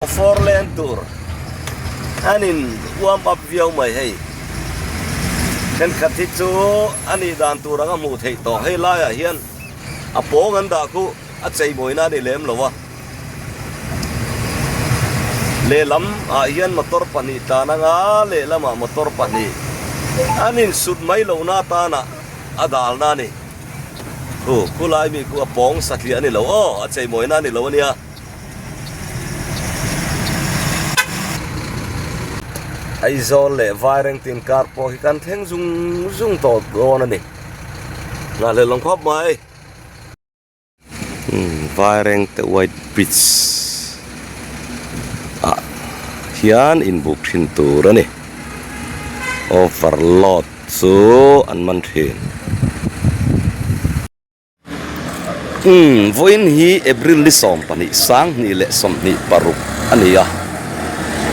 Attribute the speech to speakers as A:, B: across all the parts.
A: Four lane tur an in warm up viau mai hei. Thenkhat hi chu a nih dan tur anga hmuh theih tawh hei laiah hian a pawng an dah khu a cheimawina a ni lem lo a. Lehlam ah hian motor pahnih tlan anga lehlamah motor pahnih an insut mai lohna atana a dalna a ni. Khu khulai mi khu a pawng satliah a ni lo aw a cheimawina a ni lo a nia. Aizawl leh Vairengte inkar pawh hi kan thleng zung zung tawh dawn a ni. Nghahhlelh awm khawp mai. Umm Vairengte white bridge ah hian inbuk thin tur a ni. Overload chu an man thin. Umm, vawiin hi April ni 12, 2026 a ni a.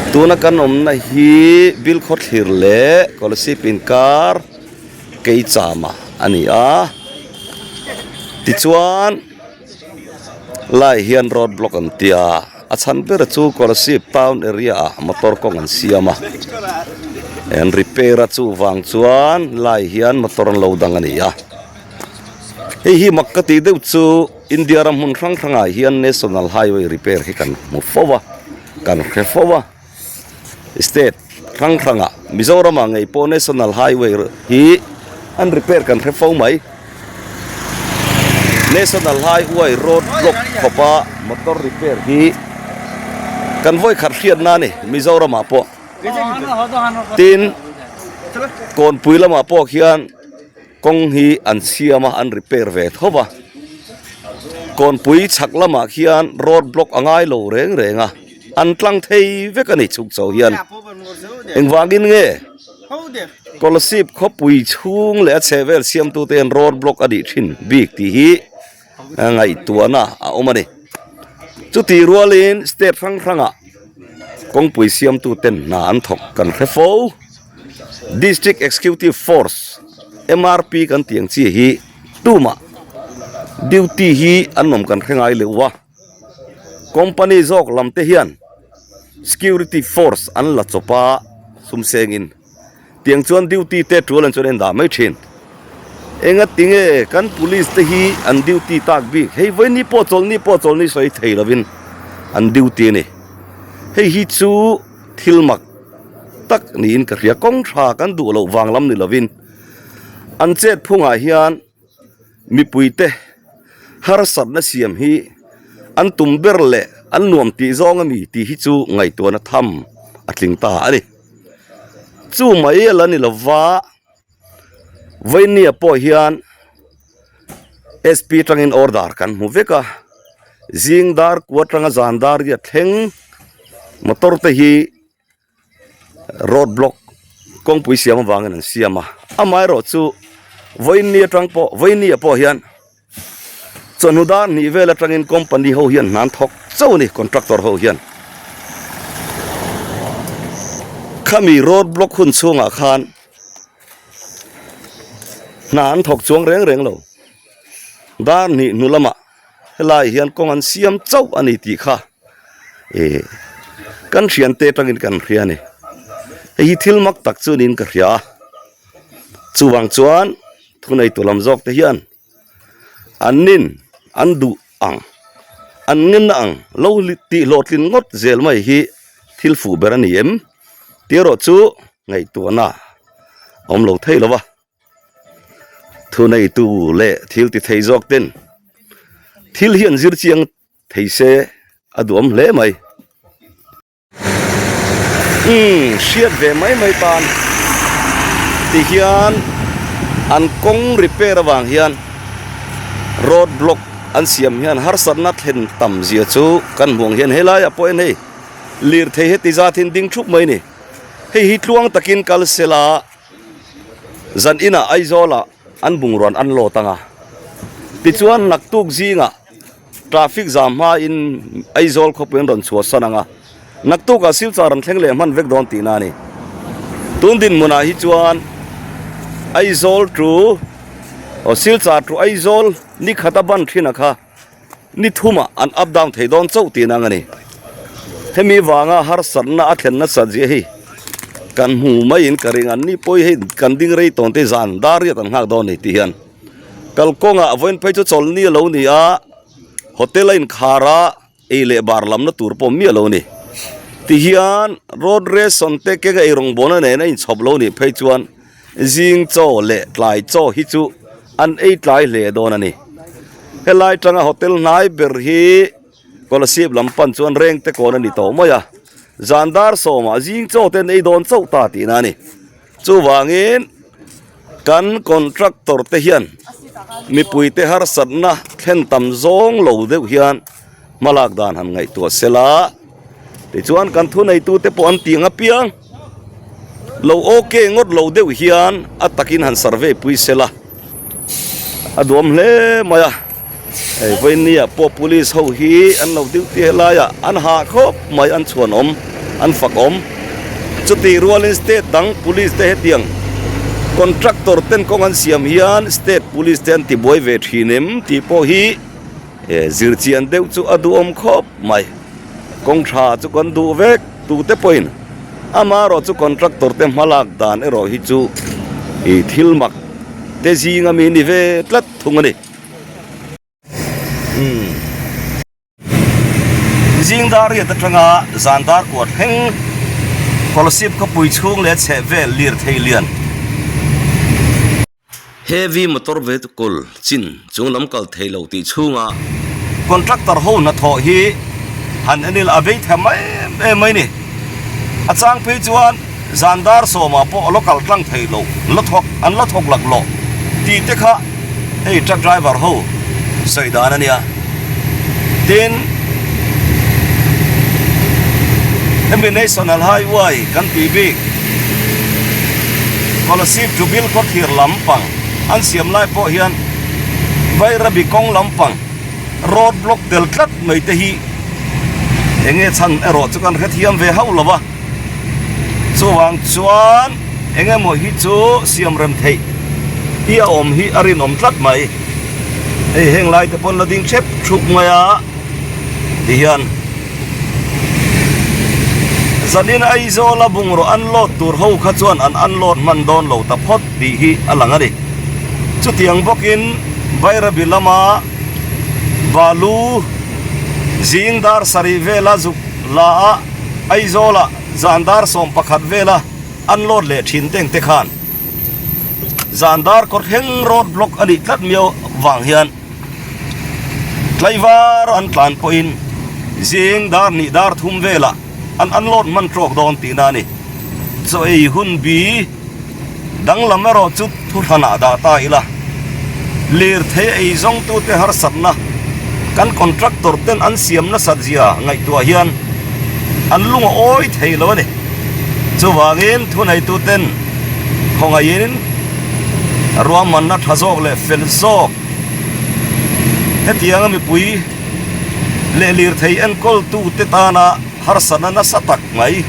A: Tuna kan awmna hi Bilkhawthlir leh Kolasib inkar Keichama a ni a. Tichuan, lai hian road block an ti a, a chhan ber chu Kolasib town area ah motor kawng an siam a. An repair a chuvang chuan lai hian motor an lo dang a ni a. Hei hi mak ka tih deuh chu India ram hmun hrang hrangah hian National Highway repair hi kan hmu fo a, kan hre fo a. State hrang hrangah Mizoramah ngei pawh National Highway hi an repair kan hre fo mai. National Highway road block khawpa motor repair hi kan vawikhat hriatna a ni Mizoramah pawh. Tin, Kawnpui lamah pawh khian. Kawng hi an siam a, an repair ve tho va. Kawnpui chhak lamah khian road block a ngai lo reng reng a, an tlang thei vek a ni chhuk chho hian. Engvangin nge Kolasib khawpui chhung leh a chhehvel siamtute hian road block a nih thin bik tih hi ngaihtuahna a awm a ni. Chutih rualin state hrang hrangah kawngpui siamtuten hna an thawk kan hre fo. District Executive Force, MRP kan tih ang chi hi tumah duty hi an awm kan hre ngai leuh a, company zawk lam te hian security force an la chawp a sum sengin tiang chuan duty te tul an chuan a indah mai thin. Enga tinge kan police te hi an duty tak bik hei vawiin ni pawh chawlhni pawh chawlhni sawi thei lovin an duty a ni. Hei hi chu thil mak. tak niin ka hria kawng tha kan duh loh vang lam ni lovin an chet phungah hian mipuite harsatna siam hi an tum ber leh an nuam tih zawng a mi tih hi chu ngaihtuahna tham a tling ta a ni chu mai a la ni lova Vainia pawh hian SP atangin order kan hmu vek a zing dar kua atanga zan dar hi a thleng motor te hi road block kawngpui siam avangin an siam a amaherawh chu Vainia atang pawh Vainia pawh hian. Chawhnu dar hnih vel atangin company ho hian hna an thawk chauh a ni contractor ho hian. Khami road block hun chhungah khan hna an thawk chuang reng reng lo. Dar hnih hnu lamah helai hian kawng an siam chauh a ni tih kha eh kan thiante atangin kan hria a ni. Hei hi thil mak tak chu niin ka hria a chuvang chuan. Thuneitu lam zawk te hian an nin an duh ang, an ngenna ang lo tih hlawhtlin ngawt zel mai hi thil fuh ber a ni em? Tih erawh chu ngaihtuahna a awm lo thei lo va. Thuneitu leh thil ti thei zawk ten thil hi an zir chiang thei se a duhawm hle mai. Umm hriat ve mai mai tan ti hian an kawng repair avang hian road block an siam hian harsatna thlen tam zia chu kan hmuh ang hian helaiah pawh hian hei lirthei heti zat hi an ding thup mai a ni hei hi tluang takin kal sela zan inah Aizawlah an bungrawn an lawt ang a tichuan naktuk zingah. Traffic zam hmain Aizawl khawpui an rawn chhuahsan ang a, naktukah Silchar an thleng leh hman vek dawn tihna a ni. Tun dinhmunah hi chuan Aizawl to aw Silchar to Aizawl ni khata ban thin a kha ni thumah an up down thei dawn chauh tihna ang a ni. Hemi vanga harsatna a thlen nasat zia hi kan hmu maiin ka ring an ni pawh hi hei kan ding rei tawn te zan dar riat an nghak dawn a ni tih hian kalkawngah vawiin phei chu chawlhni a lo ni a hotel a inkhar a ei leh bar lamna tur pawh miah lo a ni tihian road ration te keng a eirawngbawlna nen a inchhawp lo nih phei chuan zing chaw leh tlai chaw hi chu an ei tlai hle dawn a ni helai tanga hotel hnai ber hi. Kolasib lam pan chuan reng te kawn a ni tawh mai a, zan dar sawmah zing chaw te an ei dawn chauh ta tihna a ni. Chuvangin kan contractor te hian mipui te harsatna thlen tam zawng lo deuh hian hmalak dan han ngaihtuah sela, tichuan kan thuneitute pawh an tih ang apiang lo okay ngawt lo deuh hian a takin han survey pui sela a duam hle mai a. Hei vawinia pawh police ho hi an lo duty helaiah an hah khawp mai an chhuan awm an fak awm chutih rualin state dang police te hetiang contractor ten kawng an siam hian state police te an tibuai ve thin em tih pawh hi eh zir chian deuh chu a duhawm khawp mai kawng tha chu kan duh vek tute pawhin amaherawh chu contractor te hmalak dan erawh hi chu ih thil mak te zinga mi ni ve tlat thung a ni. Zing dar riat atanga zan dar kuat thleng Kolasib khawpui chhung leh chheh vel lirthei lian. Heavy motor vehicle chin chung lam kal thei lo tih chhunga contractor ho hnathawh hi han en ila a vei tham em em mai ni. A chang phei chuan zan dar sawmah pawh a lo kal tlang thei lo, la thawk an la thawk lak loh tih te kha hei truck driver ho sawi dan a nia. Tin, hemi National Highway kan tih bik Kolasib to Bilkhawthlir lampang an siam lai pawh hian Bairabi kawng lampang road block tel tlat mai te hi enge chhan erawh chu kan hrethiam ve hauh lo va, chuvang chuan eng emaw hi chu siam rem theih hi a awm hi a rinawm tlat mai, hei heng lai te pawn la ding hrep thup mai a ti hian zanin Aizawl a bungraw unload tur ho kha chuan an unload hman dawn lo ta phawt tih hi a lang a ni, chutiang bawkin Bairabi lama. Balu zing dar sarih vela zuk la a Aizawlah zan dar 11 vela an load leh thin teng te khan zan dar kawr thleng road block a nih tlat miau vang hian tlaivar an tlan pawhin zing dar hnih dar thum velah an unload hman tawk dawn tihna a ni. Chaw ei hun bi. Danglam erawh chu thuhranah dah ta ila, lirthei ei zawngtute harsatna kan contractor ten an siam nasat zia ngaihtuah hian an lung a awi thei lo a ni. Chuvangin thuneituten khawngaihin ruahmanna tha zawk leh fel zawk hetianga mipui leh lirthei enkawltute tana Harsatna nasa tak mai.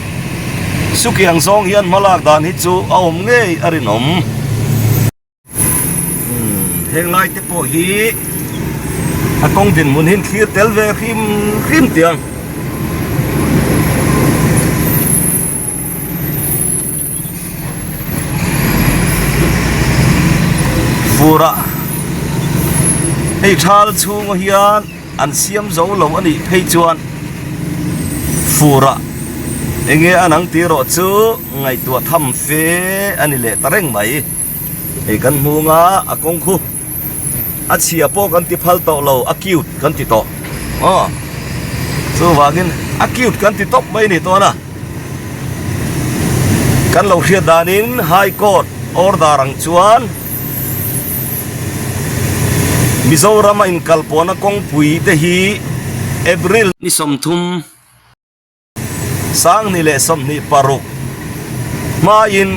A: Sukiang zawng hian hmalak dan hi chu a awm ngei a rinawm. Heng lai te pawh hi a kawng dinhmun hi thlir tel ve hrim hrim tiang. Furah hei thal chhunga hian. An siam zo lo a nih phei chuan furah enge an ang tih erawh chu ngaihtuah tham fe a ni leh ta reng mai. Hei kan hmung a, a kawng khu a chhia pawh kan ti phal tawh lo, a cute kan ti tawh aw chuvangin a cute kan ti tawp mai a ni tawn a. Kan lo hriat danin High Court order ang chuan. Mizorama inkalpawhna kawngpui te hi April
B: ni 30
A: 2026 hmain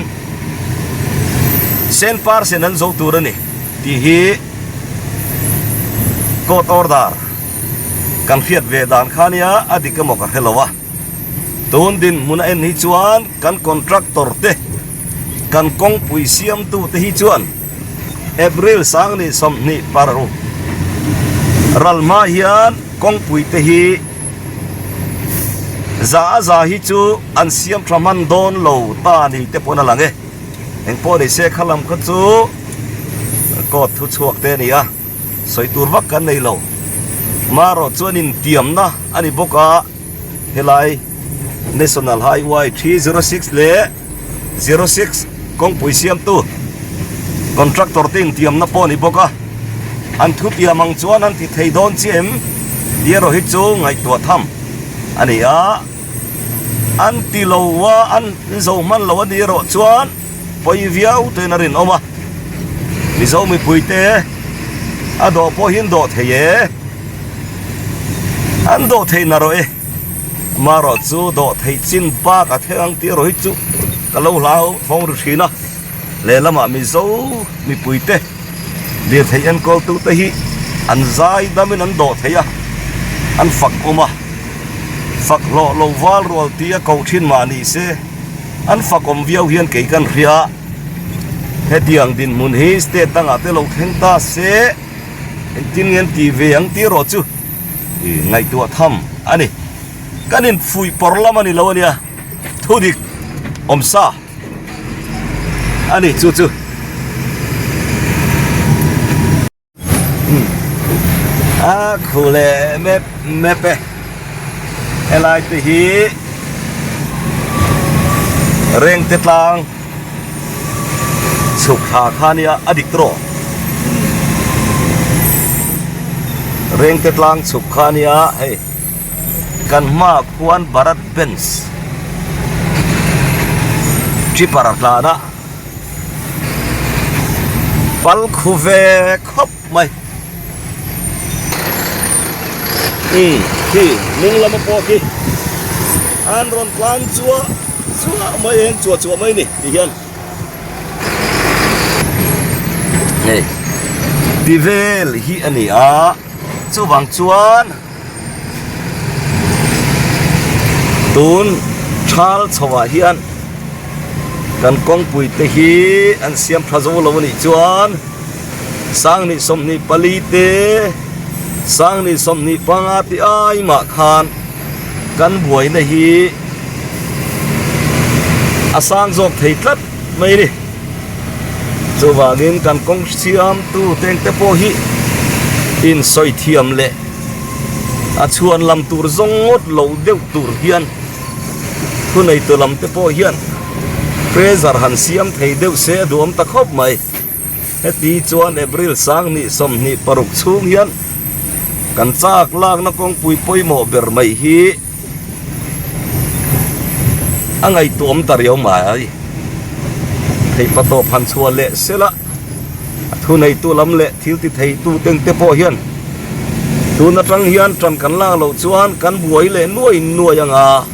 A: sen par sen an zo tur a ni tih hi court order kan hriat ve dan kha nia a dik emaw ka hre lo a. Tun dinhmun a en hi chuan kan contractor te, kan kawngpui siamtu te hi chuan April 2026 ral hma hian kawngpui te hi Za a za hi chu an siam tha hman dawn lo ta ni te pawn a lang e. Engpawh ni se kha lam kha chu court thu chhuak te a ni a, sawi tur vak kan nei lo. Marawh chuan intiamna a ni bawk a, helai National Highway 306 leh 06 kawngpui siamtu contractor te intiamna pawh a ni bawk a, an thutiam ang chuan an ti thei dawn chiah em tih erawh hi chu ngaihtuah tham a ni a, an ti lo a, an zo hman lo a nih erawh chuan pawi viau tein a rinawm a, Mizo mipuite a dawh pawh hi an dawh thei e, an dawh thei na rawh e. Marawh chu dawh theih chin bak a thleng ang tih erawh hi chu ka lo hlau thawng ri thin a, lehlamah Mizo mipuite lirthei enkawltute hi an zai damin an dawh thei a, an fak awm a, fak hlawh lo val rual tih a koh thin mah ni se an fak awm viau hian kei kan hria, hetiang dinhmun hi state dangah te lo thleng ta se. Engtin nge an tih ve ang tih erawh chu ngaihtuah tham a ni. Kan infuih pawr lam a ni lo a nia, thu dik awm sa a ni chu chu. A khu leh mep mep e, helai te hi Rengte tlang. Chhuk thla kha nia a dik tawh Rengte tlang chhuk kha nia hei kan hmaah khuan Bharat Benz Tipper a tlan a pal khu ve khawp mai umm khi hnung lama pawh khi an rawn tlan chuah chuah mai eng chuah chuah mai ni ti hian hei ti vel hi a ni a chuvang chuan tun thal chho ah hian kan kawngpui te hi an siam tha zo lo a nih chuan. Sanghnih 24 te, Sanghnih 25 te ai mah khan kan buaina hi a sang zawk thei tlat mai a ni. Chuvangin kan kawng siamtu tengte pawh hi insawi thiam leh a chhuan lam tur zawng ngawt lo deuh tur hian thuneitu lam te pawh hian pressure han siam thei deuh se a duhawm ta khawp mai. Heti chuan April 10 26 chhung hian kan chak lakna kawngpui pawimawh ber mai hi a ngaihtuahawm ta riau mai. Theipa tawp han chhuah leh sela a thuneitu lam leh thil ti theitu tengte pawh hian tun atang hian tan kan lak loh chuan kan buai leh nuai nuai anga.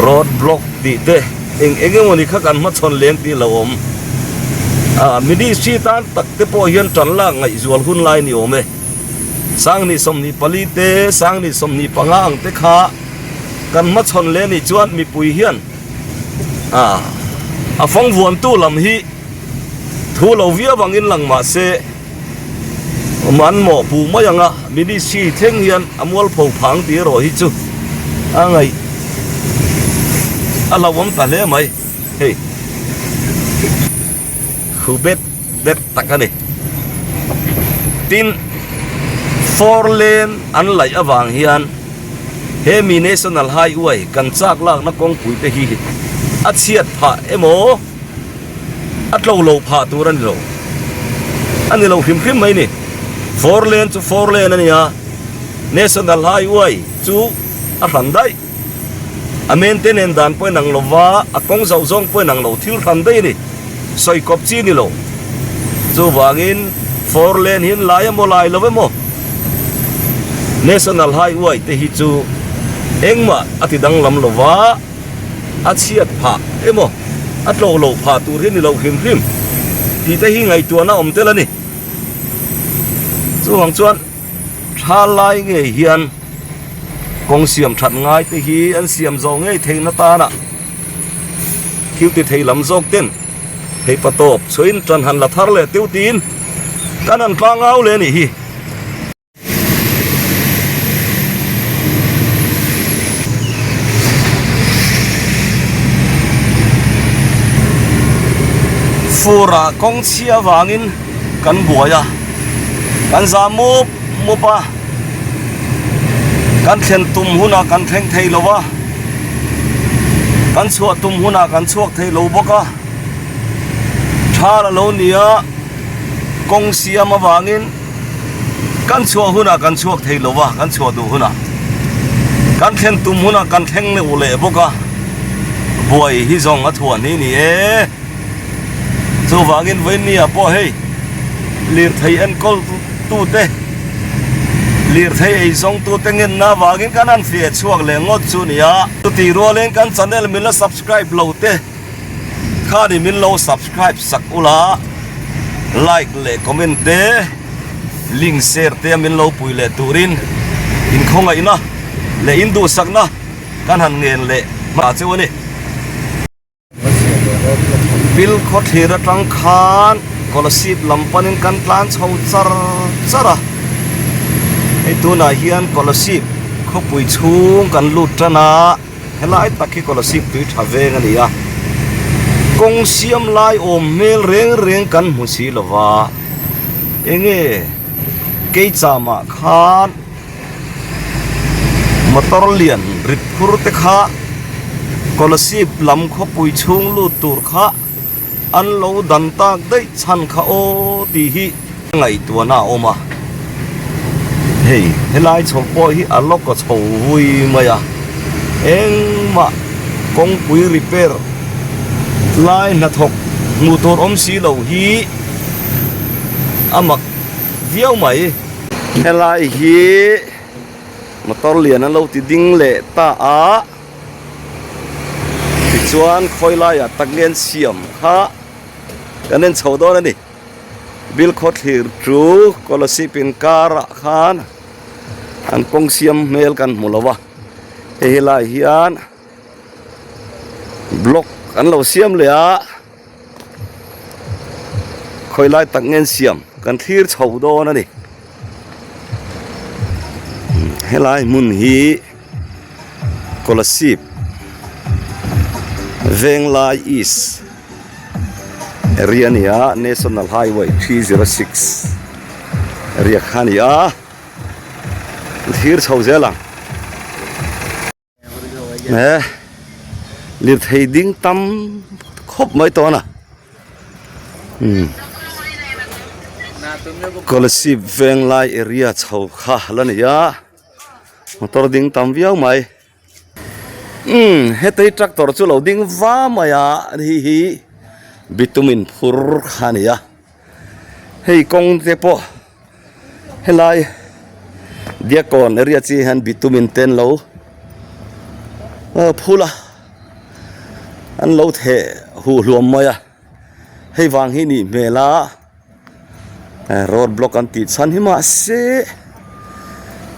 A: Road block tih te eng eng emaw ni kha kan hmachhawn leng tih lo awm. Ah ministry tan tak te pawh hian tan lak ngaihzual hun lai ni awm e. Sanghnih 24 te sanghnih 25 ang te kha kan hmachhawn leh nih chuan mipui hian ah a fang vuantu lam hi thu lo viau angin lang mah se Man mawh puh mai ang a, ministry thleng hian a mualpho phang tih erawh hi chu a ngaih a hlauhawm ta hle mai hei thu bet bet tak a ni. Tin, four lane an laih avang hian he mi national highway kan chak lakna kawngpui te hi a chhiat phah emaw A tlo lo phah tur a ni lo. A ni lo hrim hrim mai ni. Four lane chu four lane a ni a, National Highway chu a hran daih. A maintenance dan pawh inang lo va, a kawng zauh zawng pawh inang lo, thil hran daih a ni. Sawi kawp chi a ni lo. Chuvangin four lane hi an lai emaw lai lo emaw National Highway te hi chu engmah a ti danglam lo va. A chhiat phah emaw a tlawh loh phah tur hi ni lo hrim hrim tih te hi ngaihtuahna awm tel a ni. Chuvang chuan tha lai ngei hian kawng siam that ngai te hi an siam zawh ngei theihna tana thil ti thei lam zawk ten theipa tawp chhuahin tan han la thar leh tiu tiin kan han tlangau leh a nih hi. Fur ah kawng chhia vangin kan buai a, kan zah mup mup a, kan thlen tum hunah kan thleng thei lo a, kan chhuah tum hunah kan chhuak thei lo bawk a, thal a lo ni a, kawng siam avangin kan chhuah hunah kan chhuak thei lo a, kan chhuah duh hunah kan thlen tum hunah kan thleng leh leh bawk a, buai hi zawng a thuah hni ni e. Chuvangin vawinia pawh hei lirthei enkawl tute lirthei ei zawng tute ngenna avangin kan han fiah chhuak leh ngawt chu ni a. Chutih rualin kan channel min la subscribe lo te khani min lo subscribe sak ula, like leh comment te link share te min lo pui leh turin inkhawngaihna leh induhsakna kan han ngen leh hma cheu a ni. Bill khawthlir atang khan Kolasib lam panin kan tlan chho char char a, hei tunah hian Kolasib khawpui chhung kan lut tan a, helai tak hi Kolasib tui tha veng a ni a, kawng siam lai awm hmel reng reng kan hmu si lo va, enge Keichama khan. Motor lian rit phur te kha Kolasib lam khawpui chhung lut tur kha an lo dan tak daih chhan kha aw tih hi ngaihtuahna a awm a. Hei helai chho pawh hi a lawk a chho vui mai a, engmah kawngpui repair lai hnathawk hmuh tur awm si lo hi a mak viau mai. Helai hi motor lian an lo ti ding leh ta a, tichuan khawi laiah tak nge an siam kha kan en chho dawn a ni. Bilkhawthlir chu Kolasib inkarah khan an kawng siam hmel kan hmu lo a, hei helai hian block an lo siam leh a. Khawi lai tak nge an siam kan thlir chho dawn a ni. Helai hmun hi Kolasib Venglai East area a ni a, National Highway 306 area kha a ni a, thlir chho zel ang. He lirthei ding tam khawp mai tawh a umm Kolasib Venglai area chho kha la ni a motor ding tam viau mai umm hetei tractor chu lo ding va mai a hei hi bitumin phur kha a ni a hei kawng te pawh. Helai Diakkawn area chi hian bitumin te an lo phul a, an lo theh huh hluam mai a, hei vang hi nih hmel a road block an tih chhan hi mahse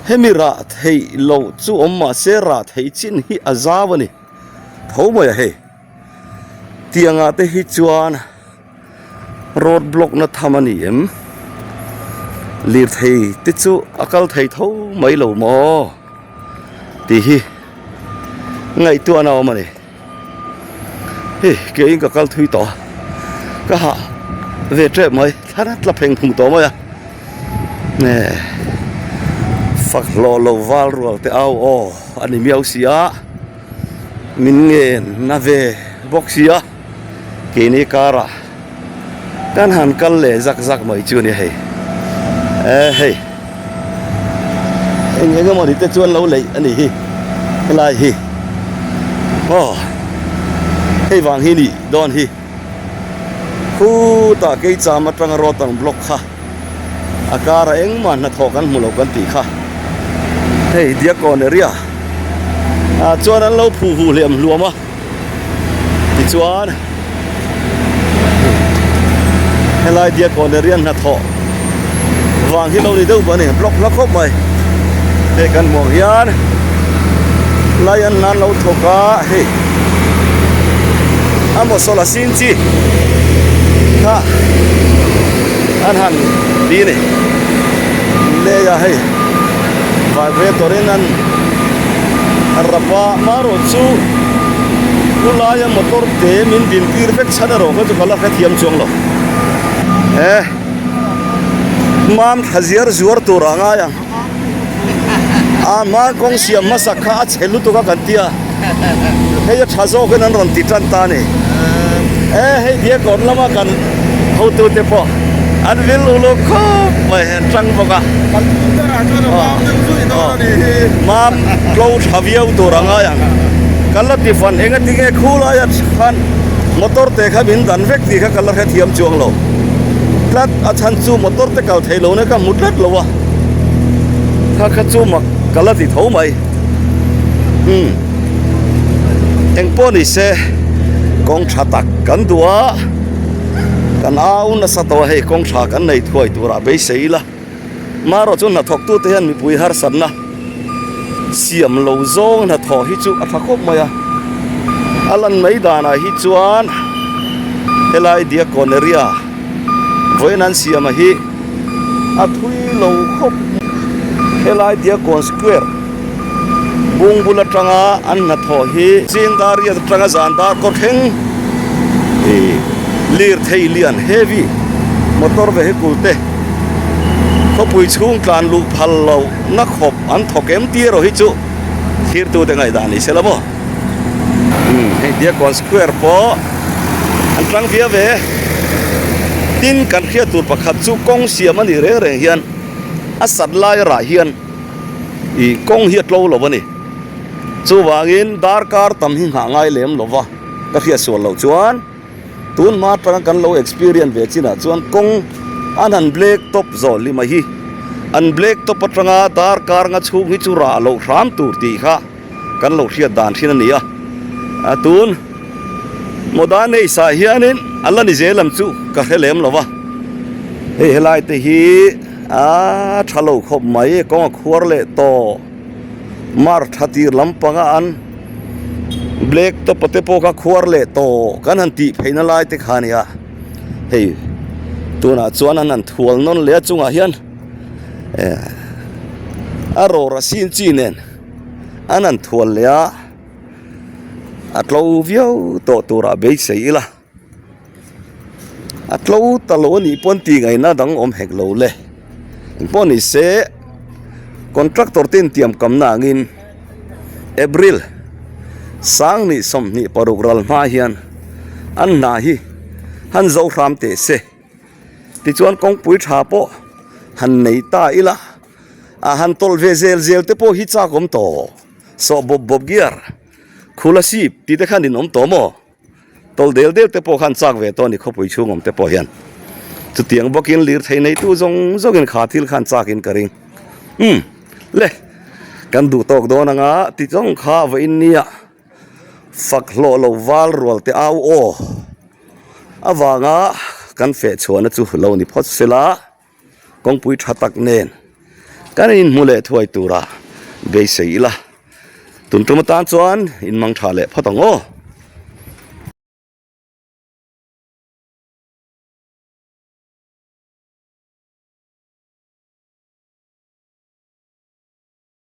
A: hemi rah theih loh chu awm mahse rah theih chin hi a zau a ni tho mai a hei tiangah te hi chuan. Road block na tham a ni em? Lirthei te chu a kal thei tho mai lo maw? Tih hi ngaihtuahna a awm a ni. Hei keiin ka kal thui tawh a, ka hah ve tep mai, thla tla pheng phung tawh mai a. Nge fak hlawh lo val rual te au aw a ni miau si a, min ngen na ve bawk si a. Keini karah kan han kal leh zak zak mai chu a ni hei eh hei eng eng emawni te chuan lo leih a ni hi helai hi aw hei vang hi nih dawn hi khutah keicham atanga road ang block kha a karah engmah hnathawh kan hmu lo kan tih kha hei Diakkawn area ah chuan an lo phuh huh hliam hluam a. Tichuan helai Diakkawn area hnathawh vang hi lo ni deuh a ni block hla khawp mai hei kan hmuh ang hian lai an hlan lo thawk a hei a mawsawla sin chi kha an han ti a ni leia hei vibrator in an rap a marawh chu. Khulaia motor te min din tir vek chhan erawh kha chu ka la hrethiam chuang lo. E mam thla ziar zuar tur ah ngai ang. A hma kawng siam hmasak kha a chhe lutuk a kan tia. Hei a tha zawkin an rawn ti tan ta a ni. E hei Diakawt lama kan hotute pawh an vil uluk khawp mai an tang bawk a. Mam tlo tha viau tur a ngai ang. Kan la ti fan eng atinge khulaia khan motor te kha min dan vek tih kha ka la hrethiam chuang lo. Tlat a chhan chu motor te kal thei lo na ka hmu tlat lo a. Kha kha chu mak ka la ti tho mai. Umm eng pawh ni se kawng tha tak kan duh a kan au nasa tawh a hei kawng tha kan nei thuai turah beisei ila marawh chu hnathawk tute hian mipui harsatna siam lo zawng hnathawh hi chu a tha khawp mai a a lan mai danah hi chuan helai Diakkawn area vawiin an siam a hi a thui lo khawp helai Diakkawn square. Bung bul atanga an hnathawh hi zing dar riat atanga zan dar kawr thleng ih lirthei lian heavy motor vehicle te khawpui chhung tlan luh phal loh na khawp an thawk em tih erawh hi chu thirtute ngaihdan ni se la maw umm hei Diakkawn square pawh an tang viau ve tin kan hriat tur pakhat chu kawng siam a nih reng reng hian a sat lai rah hian. Ih kawng hi a tlo lo a ni. Chuvangin darkar tam hi nghah ngai lem lo va, ka hriat sual loh chuan tun hma atanga kan lo experience ve chinah chuan kawng an han black top zawh hlima hi an black top atanga darkar nga chhung hi chu rah loh hram tur tih kha kan lo hriat dan thin a ni a. A tun Modern Age ah hianin a la ni zel ang chu ka hre lem lo va, hei helai te hi. A tha lo khawp mai kawng a khuar leh tawh mar tha tir lampanga an black top a te pawh kha khuar leh tawh kan han tih pheihna lai te kha a ni a hei tunah chuan an han thual nawn leh a chungah hian eh a rawra sin chi nen an han thual leh a a tlo viau tawh turah beisei ila. A tlo ta lo a nih pawn tih ngaihna dang awm hek lo le. Engpawh ni se contractor te intiam kamna angin April 20 26 ral hma hian an hna hi han zo hram teh se. Tichuan kawngpui tha pawh han nei ta ila a han tawlh ve zel zel te pawh hi chak awm tawh. Sawh bawp bawp gear khula sip tih te khan in awm tawh maw? Tawlh del del te pawh khan chak ve tawh a ni khawpui chhung awm te pawh hian. Chutiang bawkin lirthei neitu zawng zawngin kha thil khan chakin ka ring. Umm le kan duh tawk dawn anga ti zawng kha va in nia fak hlawh lo val rual te au aw avanga kan feh chhuahna chu lo ni phawt sela kawngpui tha tak nen kan inhmu leh thuai tura beisei ila tun tum atan chuan inmang tha leh phawt ang aw.